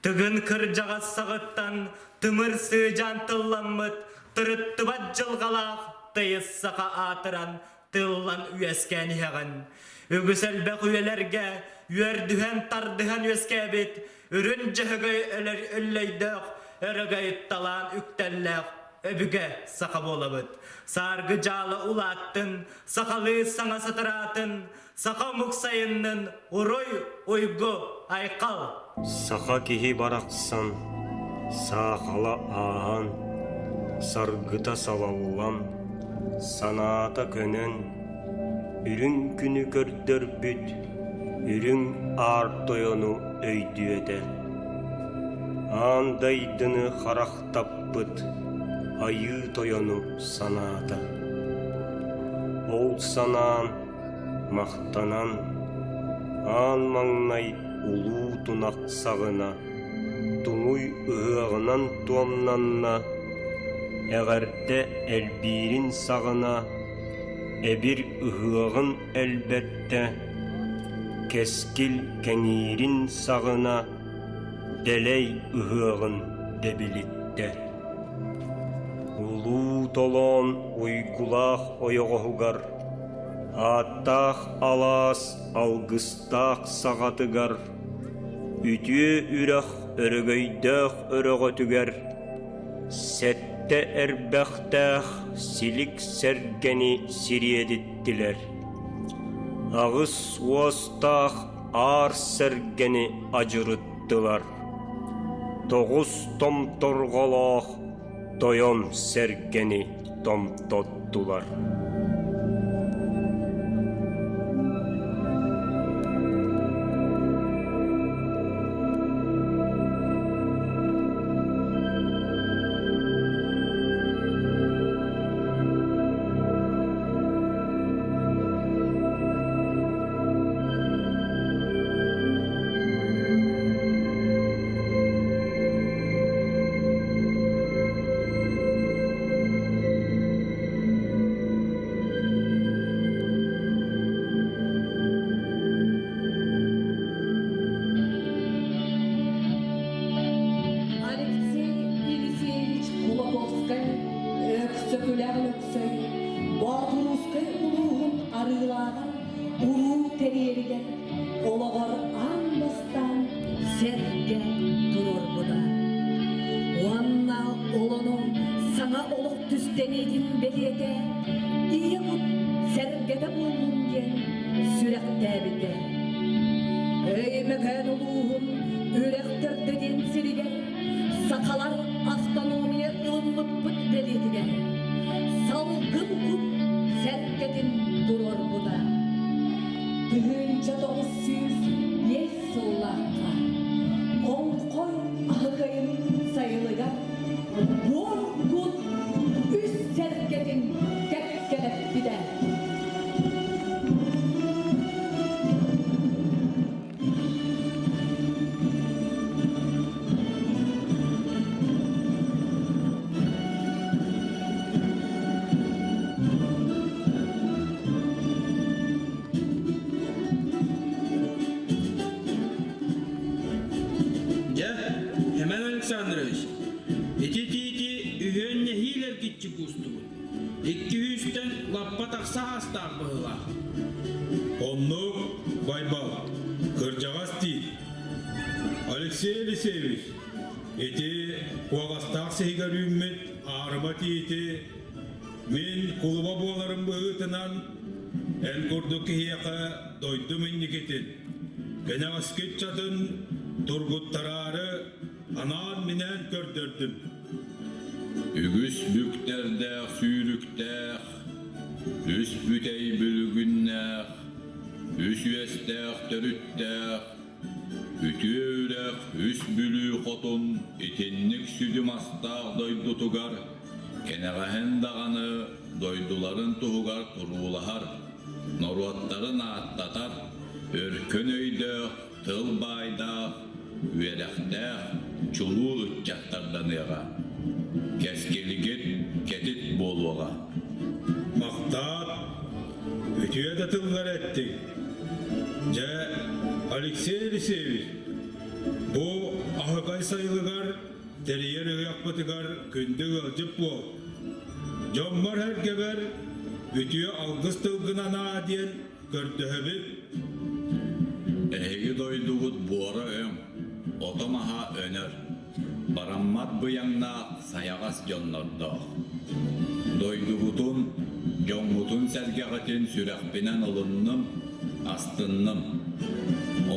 Тыгын кырдьаҕас саҕыттан тымыр сыдьаан тылламмыт, тырыттыбат дьылҕалаах тыйыс саха аатыран тыллан үөскээн иһэҕин. Үгүс элбэх үйэлэргэ үөрдүһэн-тардыһан үөскээбит үрүн дьөһөгөй өлөр өллөйдөөх, өрөгөй талаан үктэллээх өбүгэ саха буолабыт. Сааргы дьаала улааттын, сахалыы саҥа сатараатын, саха омук сайыннын, уруй, уйгу, айхал! Саха киһи барахсан саахала ааһан, саргыта салаллан, санаата көнөн, үрүҥ күнү көрдөрбүт үрүҥ аар тойону өйдүөтэ. Аан дайдыны харахтаппыт айыы тойону санаата. Ол санаан Махтанан, аан маҥнай улуу тунах саҕына туҥуй ыһыаҕынан туомнанна, эҕэрдэ элбиирин саҕына эбир ыһыаҕын элбэттэ, кэскил кэҥиирин саҕына дэлэй ыһыаҕын дэбилиттэ. Улуу толоон уйгулаах ойоҕоһугар Ааттаах алаас алгыстаах саҕатыгар, үтүө үрэх өрөгөйдөөх өрөҕөтүгэр сэттэ эрбэхтээх силик сэргэни сириэдиттилэр, аҕыс уостаах аар сэргэни адьырыттылар, тоҕус томторҕолоох тойон сэргэни томтоттулар. Алексей Елисеевич Кулаковскай Өксөкүлээх Өлөксөй Боотуруускай улууһун арыылааҕар уруу тэрийэригэр олоҕор аан бастаан сэргэ туруорбута. Уонна олону саҥа олох түстэниитин бэлиэтэ ийэ кут сэргэтэ буоллун диэн сүрэхтээбитэ. Өймөкөөн улууһун Үрэх Төрдө диэн сиригэр сахалар автономия ылыммыппыт бэлиэтигэр салгын кут сэргэтин туруорбута. 1905 сыллаахха Оҥхой Аһыкайын сайылыгар буор кут үс сэргэтин кэккэлэппитэ. Дьэ, Семен Александрович, ити тиити үһүөн нэһиилэ эргиччи куустубут. Икки үстэн лаппа тахса аастаах быһыылаах. Оннук, Байбал, кырдьаҕас тиит. Алексей Елисеевич, ити куоҕастаах сиһигэр үүммүт аарыма тиити мин кулуба буоларым быһыытынан эн курдук киһиэхэ дойдум инникитин, кэнэҕэски ыччатын тургуттараары анаан-минээн көрдөрдүм. Үгүс бүктэрдээх сүүрүктээх, үс бүтэй бүлүгүннээх, үс үөстээх төрүттээх, үтүө үрэх үс Бүлүү хотун итинник сүдү мастаах дойдутугар кэнэҕэһин даҕаны дойдуларын туһугар туруулаһар, норуоттарын ааттатар, өркөн өйдөөх, тыл баайдаах, үөрэхтээх, чулуу ыччаттарданыаҕа, кэскилигит кэтит буолуоҕа. Махтаат, үтүө да тыллар эттиҥ. Дьэ, Алексей Елисеевич, бу аһы... Аһыкай сайылыгар тэрийэр ыһыахпытыгар күндү ыалдьыт буол. Дьоммор-сэргэбэр үтүө алгыс тылгын анаа диэн көрдөһөбүт. Эһиги дойдугут буора өҥ, ото-маһа өнөр, бараммат быйаҥнаах сайаҕас дьоннордоох. Дойдугутун, дьоҥҥутун-сэргэҕитин сүрэхпинэн ылынным, астынным.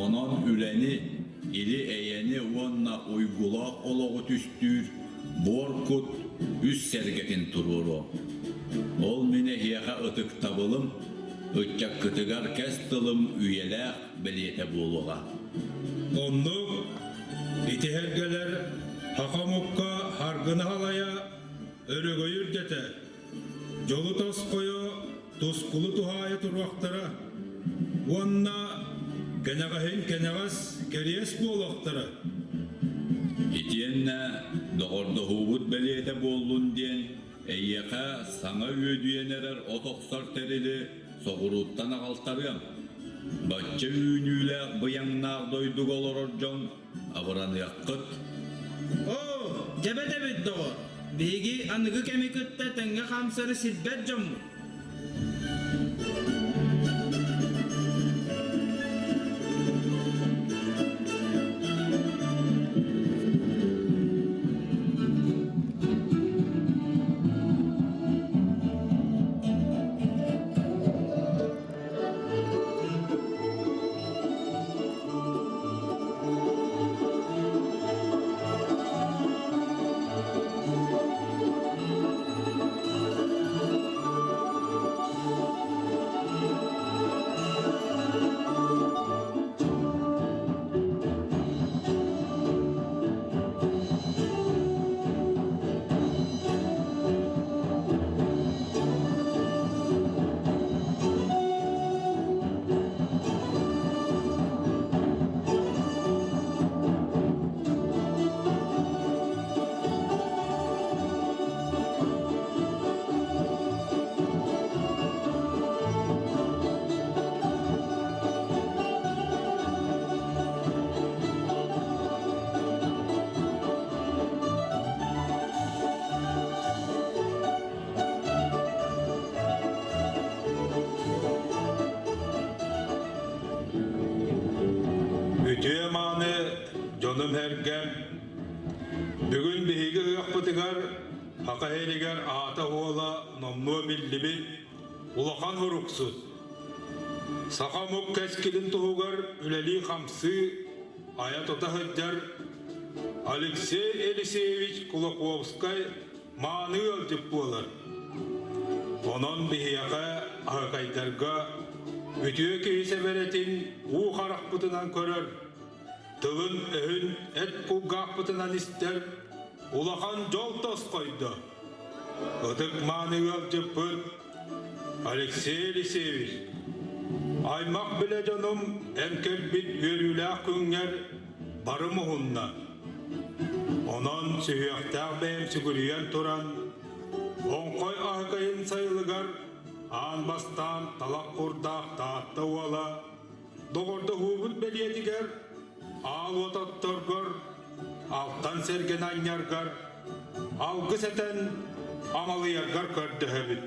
Онон үлэни, или-эйэни уонна уйгулаах олоҕу түстүүр буор кут үс сэргэтин туруоруом. Ол мин эһиэхэ ытыктабылым, ыччаккытыгар кэс тылым үйэлээх бэлиэтэ буолуоҕа. Оннук ити сэргэлэр саха омукка харгыны халайа, өрөгөйү үрдэтэ, дьолу тосхойо, тускулу туһаайа туруохтара уонна кэнэҕэһин кэнэҕэс кэриэс буолуохтара. Итиэннэ доҕордоһуубут бэлиэтэ буоллун диэн эйиэхэ саҥа үөдүйэн эрэр от охсор тэрили соҕурууттан аҕалтарыам. Бачча үүнүүлээх быйаҥнаах дойдуга олорор дьон абыраныаххыт. Оо, дьэбэт эбит доҕор! Биһиги аныгы кэми кытта тэҥҥэ хаамсары сирбэт дьоммут. Үтүө-мааны дьонум-сэргэм, бүгүн биһиги ыһыахпытыгар Саха сиригэр аата-уола номнуо биллибит улахан уруксут, саха омук кэскилин туһугар үлэлии-хамсыы, айа-тута сылдьар Алексей Елисеевич Кулаковскай мааны ыалдьыт буолар. Онон биһиэхэ аһыкайдарга үтүө киһи сэбэрэтин уу харахпытынан көрөр, тылын-өһүн эт кулгаахпытынан истэр улахан дьол тосхойдо. Ытык мааны ыалдьыппыт Алексей Елисеевич, аймах билэ дьонум эн кэлбит үөрүүлээх күҥҥэр бары муһунна. Онон сүһүөхтээх бэйэм сүгүрүйэн туран, Оҥхой аһыкайын сайылыгар аан бастаан талах курдаах Таатта уола доҕордоһуубут бэлиэтигэр аал уот отторгор, алтан сэргэни анньаргар, алгыс этэн амалыйаргар көрдөһөбүт.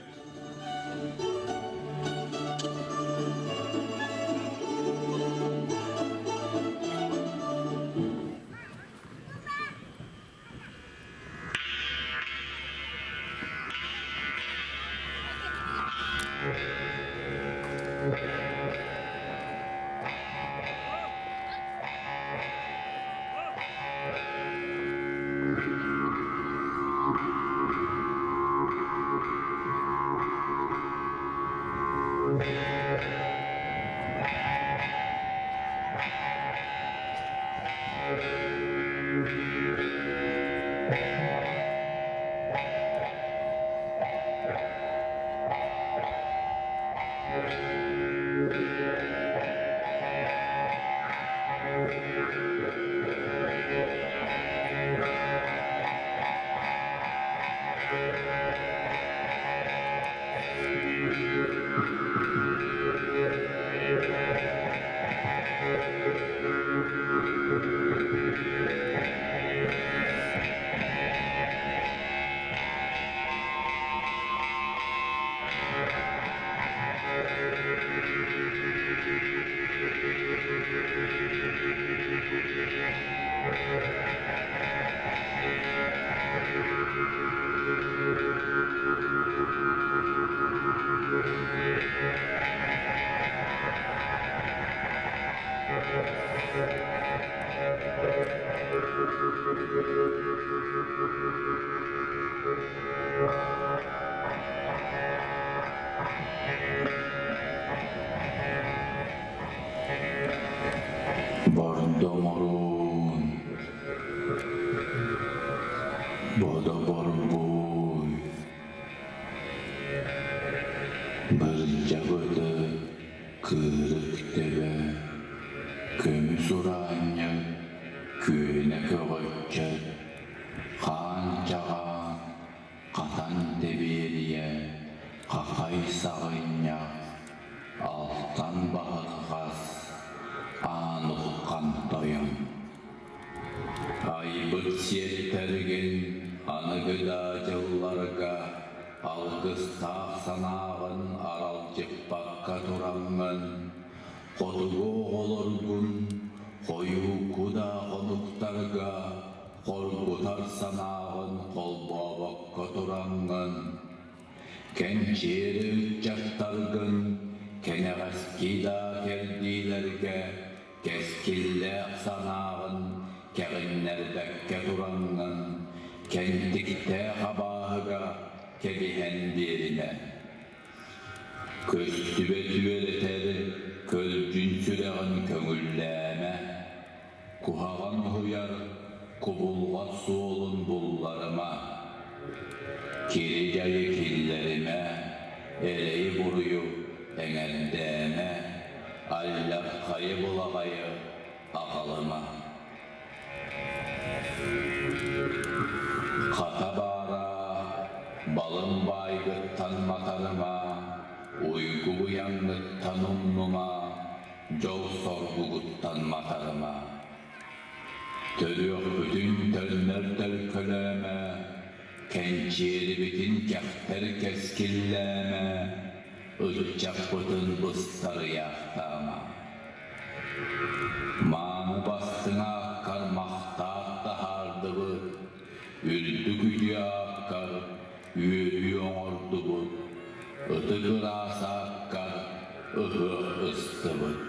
Бордоҥоруун, бодоборбуй, бырдьабыты кыырык төбө, көмүс ураанньык, күөнэ көҕөччөт, хаан чаҕаан, хатан тэбиэрийэ, хахай саҕынньах, алтан баһырҕас, аан уххан тойон. Айбыт сиэттэргин аныгы да дьылларга алгыстаах санааҕын аралдьыппакка тураҥҥын, хотугу оҕолоргун хойуу да хонуктарга хоргутар санааҕын холбообокко тураҥҥын, кэнчиэри ыччаттаргын кэнэҕэски да кэрдиилэргэ кэскиллээх санааҕын кэҕиннэрбэккэ тураҥҥын, кэнтиктээх абааһыга кэбиһэн биэримэ. Көстүбэт үөрэтэр көлдьүн сүрэҕин көҥүллээмэ, куһаҕан уһуйар кубулҕат суолун булларыма, кири-дьайы киллэримэ, эрэйи-буруйу эҥэрдээмэ, аллархайы былаҕайы аҕалыма. Хата баара, балым баайгыттан матарыма, уйгу быйаҥҥыттан умнума, дьол соргугуттан матарыма. Төрүөхпүтүн төннөр төлкөлөөмө, кэнчиэрибитин кэхтэр кэскиллээмэ, ыччаппытын быстарыйаахтаама. Мааны бастыҥ ааккар махтаах таһаардыбыт, үрдүк үтүө ааккар үөрүү оҥордубут, ытык ыраас ааккар ыһыах ыстыбыт.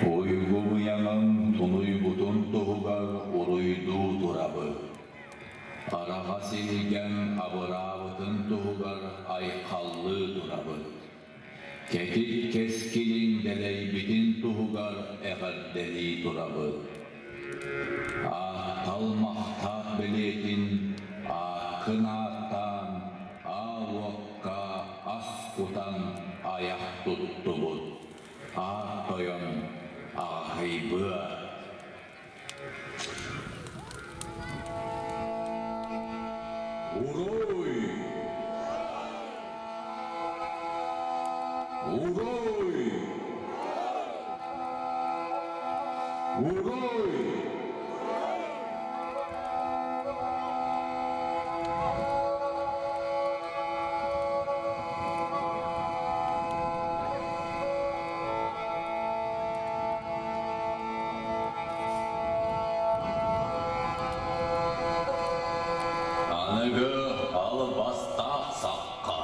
Уйгу быйаҥыҥ тунуйбутун туһугар уруйдуу турабыт. Араҕас илгэн абыраабытын туһугар айхаллыы турабыт. Кэтит кэскилин дэлэйбитин туһугар эҕэрдэлии турабыт. Ааттал махтаах бэлиэтин ааккын ааттаан, аал уокка ас кутан айах туттубут. Аат тойон аҕаһыйбыа. Уруй! Уруй! Уруй! Аныгы албастаах сахха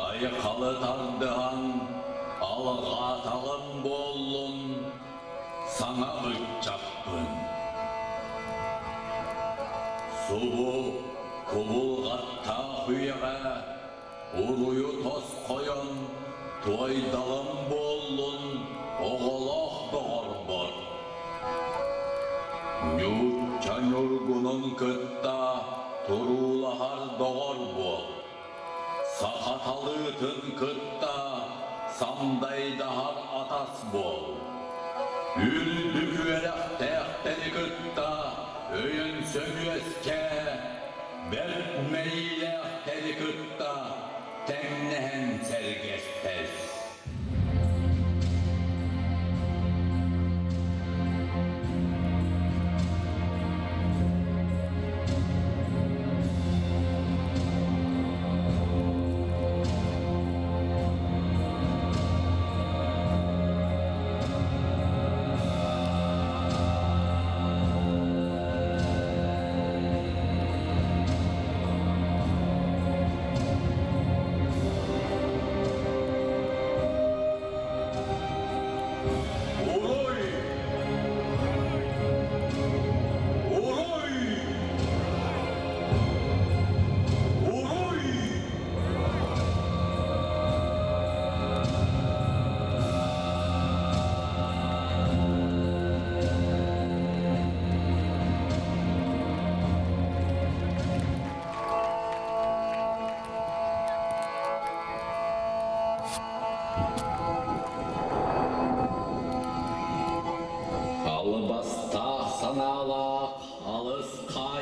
айхалы тардыһан алҕаатаҕым буоллун саҥа ыччаппын. Субу кубулҕаттаах үйэҕэ Уруйу тосхойон, туойдаҕым буоллун оҕолоох доҕорбор. Ньуучча ньургунун кытта туруулаһар доҕор буол. Саха талыытын кытта сандайдаһар атас буол. Үрдүк үөрэхтээхтэри кытта өйөнсөн үөскээ, Бэрт мэйиилээхтэри кытта тэҥнэһэн сэргэстэс.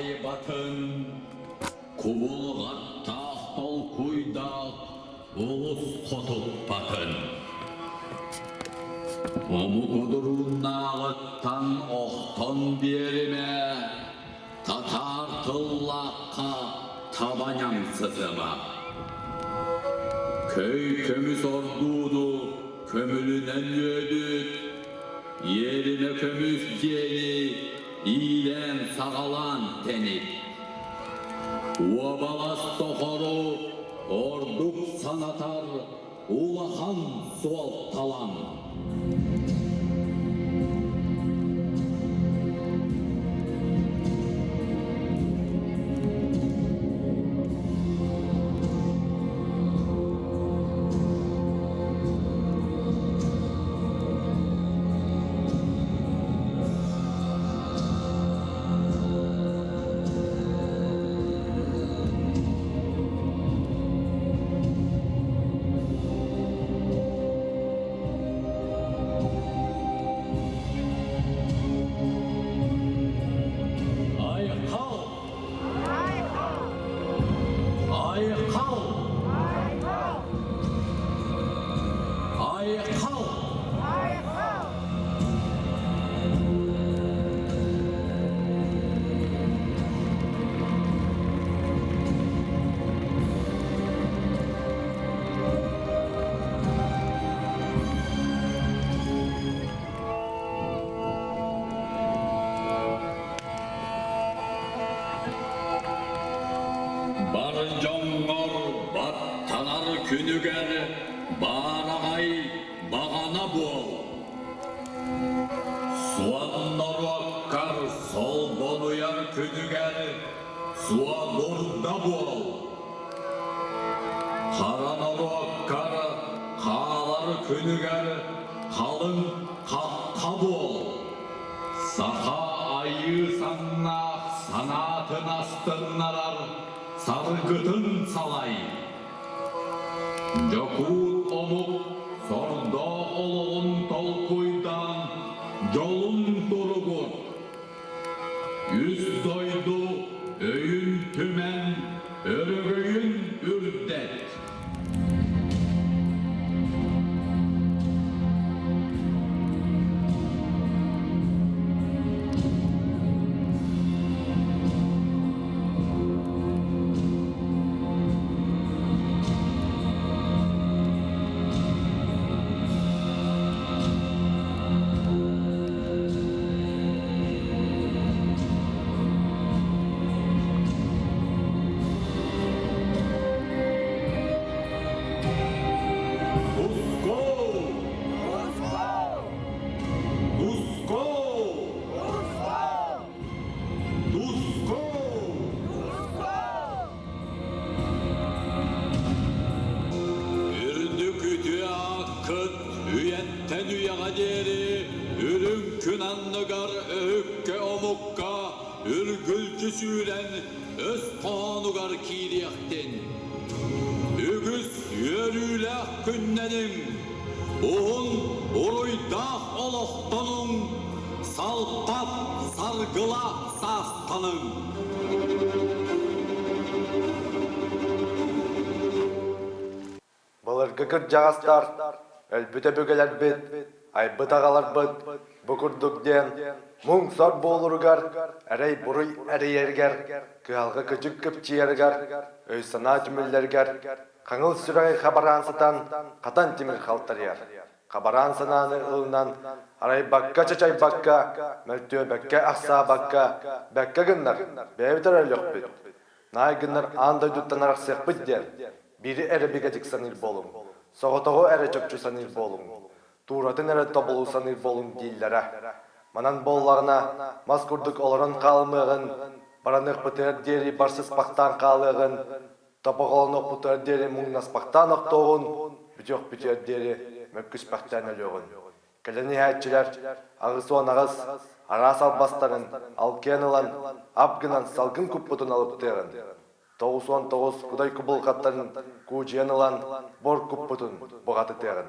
Таайбатын, кубулҕаттаах толкуйдаах олус хотуппатын. Омук одурууннааҕыттан охтон биэримэ, татаар тыллаахха таба ньамсытыма. Көй көмүс ордууну көмүлүнэн үөдүт, иэримэ көмүс дьиэни иилээн-саҕалаан тэнит. Уобалас тохору ордук санатар улахан суолталан. Айхал! Айхал! Айхал! Бар дьоҥҥор баттанар күнүгэр баараҕай баҕана буол. Суон норуоккар солбонуйар күнүгэр суодурда буол. Хара норуоккар хаалар күнүгэр халыҥ хахха буол. Саха айыы саҥнаах санаатын астыннарар саргытын салай. Дьокуут омук сордоох олоҕун толкуйдаан дьолун туругур. Үс дойду өйүн түмэн өрөгөйүн үрдэт. Туску! Туску! Туску! Үрдүк үтүө ааккыт үйэттэн үйэҕэ диэри үрүҥ күн анныгар өһүккэ омукка үргүлдьү сүүрэн өс хоһоонугар киириэхтин. Үгүс үөрүүлээх күннэниҥ, уһун уруйдаах олохтонуҥ, салпат саргылаах саастаныҥ! Былыргы кырдьаҕастар, өлбүт өбүгэлэрбит, айбыт аҕаларбыт бу курдук диэн муҥ-сор буолуругар, эрэй-буруй эрийэригэр, кыһалҕа кыдьык кыпчыйарыгар, өй-санаа түмүллэригэр хаҥыл сүрэҕи хабараан сытан хатан тимир халтарыйар. Хабараан санааны ылынан, арайбакка-чачайбакка, мөлтүөбэккэ-ахсаабакка, бэккэ гыннар, бэйэбит эрэ өлүөхпүт. Наай гыннар аан дойдуттан арахсыахпыт диэн, биири эрэ бигэтик саныыр буолуҥ, соҕотоҕу эрэ чопчу саныыр буолуҥ, тууратын эрэ тобулу саныыр буолуҥ дииллэрэ. Манан буоллаҕына, мас курдук олорон хаалымыаҕын, бараныахпытыгар диэри барсыспахтаан хаалыаҕын, тобоҕолонуохпутугар диэри муҥнаспахтаан охтуоҕун, бүтүөхпүтүгэр диэри мөккүспэхтээн өлүөҕүн. Кэлэн иһээччилэр 88 араас албастарын алкыйан ылан, ап гынан салгын куппутун алыптыаҕын, 99 кудай кубулҕаттарын куудьуйан ылан бор куппутун буҕатытыаҕын.